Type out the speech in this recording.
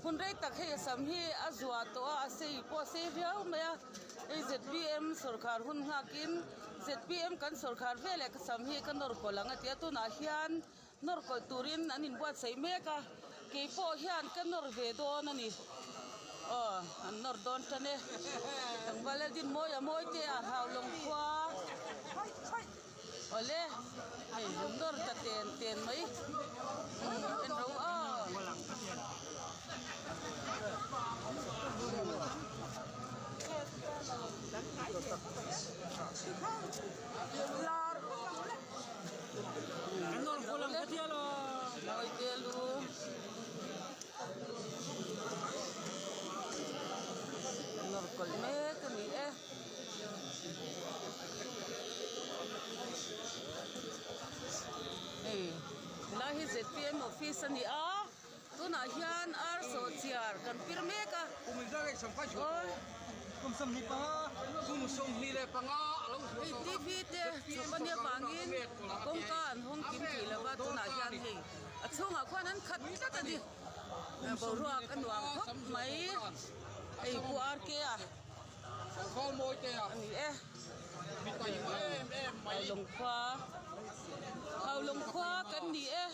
Hun rei tak hei a sam hi a zuah tawh a, a sei pawh a sei viau mai a, hei zpm sawrkhar hun nghakin zpm kan sawrkhar veleh ka sam hi ka nawr kawlh ang a ti a, tunah hian nawr kawlh turin an inbuatsaih mek a, keipawh hian ka nawr ve dawn a ni, aw an nawr dawn tan e, tlangval Laldinmawia mawi te a Haulawng khua. Awle hei an nawr ta ten ten mai en ro aw. Mawi te lu. Nawr kawlh mek a ni e. Hei helai hi zpm office a ni a tunah hian ar sawhchiar kan pir mek a hei tv te chhawp a nia vangin kawngka an hawng kim thei lo va tunah hian hei a chhungah khuan an khat tlat a ni boruak a nuam khawp mai hei pu RK a. A ni e Haulawng khua Haulawng khua kan ni e.